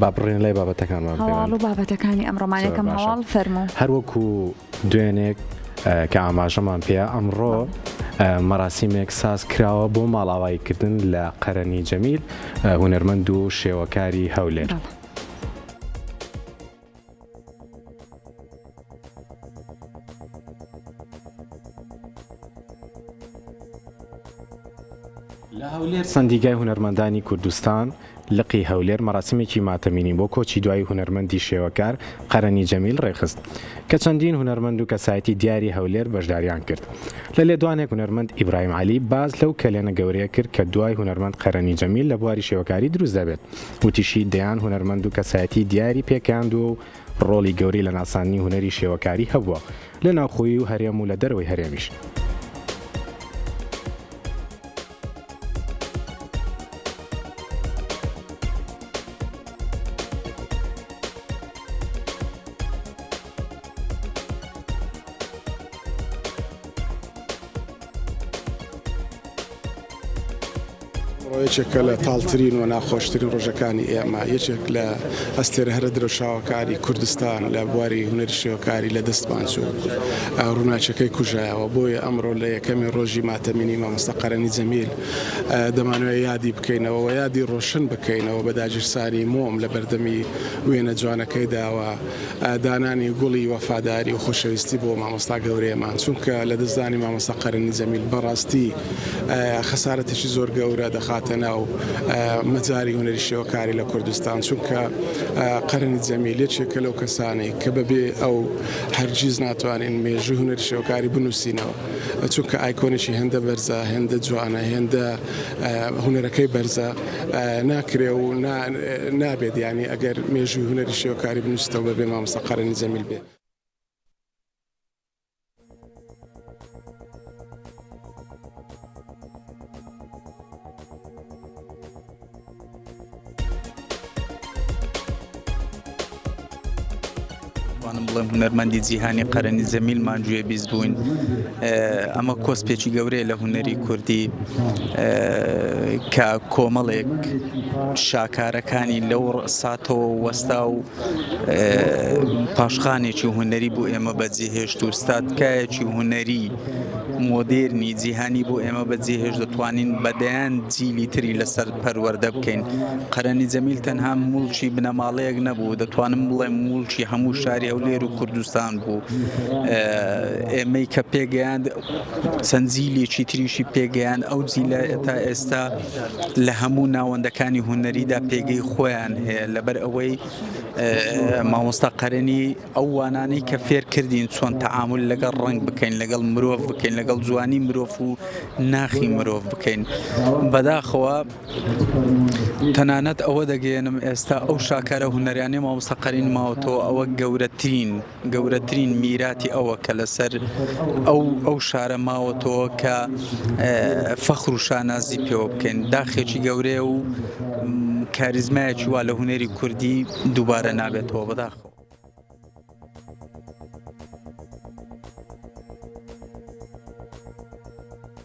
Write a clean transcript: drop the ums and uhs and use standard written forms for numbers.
با بڕۆینە لای بابەتەکانمان هەواڵ پەیوەند. و بابەتەکانی ئەمڕۆمان زۆر یەکەم باشە. هەواڵ فەرموو. هەر وەکو دوێنێک کە ئاماژەمان پێیا ئەمڕۆ مەراسیمێک ساز کراوە بۆ ماڵئاواییکردن لە قەرەنی جەمیل هونەرمەند و شێوەکاری هەولێر. بەڵێ. لە هەولێر سەندیگای هونەرمەندانی کوردستان لقی هەولێر مەراسیمێکی ماتەمینی بۆ کۆچی دوایی هونەرمەندی شێوەکار قەرەنی جەمیل ڕێکخست کە چەندین هونەرمەند و کەسایەتی دیاری هەولێر بەشداریان کرد. لە لێدوانێک هونەرمەند ئیبراهیم عەلی باس لەو کەلێنە گەورەیە کرد کە دوای هونەرمەند قەرەنی جەمیل لە بواری شێوەکاری دروست دەبێت. وتیشی دەیان هونەرمەند و کەسایەتی دیاری پێکەیاندووە و ڕۆڵی گەورەی لە ناساندنی هونەری شێوەکاری هەبووە لە ناوخۆیی و هەرێم و لە دەرەوەی هەرێمیش. ئەمڕۆ یەکێکە لە تاڵترین و ناخۆشترین ڕۆژەکانی ئێمە، یەکێک لە ئەستێرە هەرە درەوشاوەکانی کوردستان لە بواری هونەری شێوەکاری لە دەستمان چوو، ڕووناکیەکەی کوژایەوە، بۆیە ئەمڕۆ لە یەکەمین ڕۆژی ماتەمینی مامۆستا قەرەنی جەمیل دەمانەوێت یادی بکەینەوە و یادی ڕۆشن بکەینەوە بە داگیرسانی مۆم لە بەردەمی وێنە جوانەکەیدا و دانانی گوڵی وەفاداری و خۆشەویستی بۆ مامۆستا گەورەیەمان، چونکە لەدەستدانی مامۆستا قەرەنی جەمیل بەڕاستی خەسارەتێکی زۆر گەورە دەخاتە ناو مەجاری هونەری شێوەکاری لە کوردستان، چونکە قەرەنی جەمیل یەکێکە لەو کەسانەی کە بەبێ ئەو هەرگیز ناتوانین مێژووی هونەری شێوەکاری بنووسینەوە، چونکە ئایکۆنێکی هێندە بەرزە، هێندە جوانە، هێندە هونەرەکەی بەرزە ناکرێ و نابێت یانی ئەگەر مێژووی هونەری شێوەکاری بنووسیتەوە بەبێ مامۆستا قەرەنی جەمیل بێ. توانم بڵێم هونەرمەندی جیهانی قەرەنی جەمیلمان گوێ بیست بووین ئەمە کۆسپێکی گەورەیە لە هونەری کوردی کە کۆمەڵێک شاکارەکانی لەو ساتەوە وەستا و پاشخانێکی هونەری بۆ ئێمە بەجێهێشت و ستاتکایەکی هونەری مۆدێرنی جیهانی بۆ ئێمە بەجێهێشت دەتوانین بە دەیان جیلی تری لەسەر پەروەردە بکەین قەرەنی جەمیل تەنها موڵکی بنەماڵەیەک نەبوو دەتوانم بڵێم موڵکی هەموو شاری هەولێر و کوردستان بوو ئێمەی کە پێگەیاند چەند جیلێکی تریشی پێگەیاند ئەو جیلە تا ئێستا لە هەموو ناوەندەکانی هونەریدا پێگەی خۆیان هەیە لەبەر ئەوەی مامۆستا قەرەنی ئەو وانانەی کە فێر کردین چۆن تەعامول لەگەڵ ڕەنگ بکەین لەگەڵ مرۆڤ بکەین لەگەڵ جوانی مرۆڤ و ناخی مرۆڤ بکەین بەداخەوە تەنانەت ئەوە دەگەیەنم ئێستا ئەو شاکارە هونەریانەی مامۆستا قەرین ماوەتەوە ئەوە گەورەترین گەورەترین میراتی ئەوە کە لەسەر ئەو ئەو شارە ماوەتەوە کە فەخر و شانازی پێوە بکەین داخێکی گەورەیە و کاریزمایەکی وا لە هونەری کوردی دووبارە نابێتەوە بەداخەوە.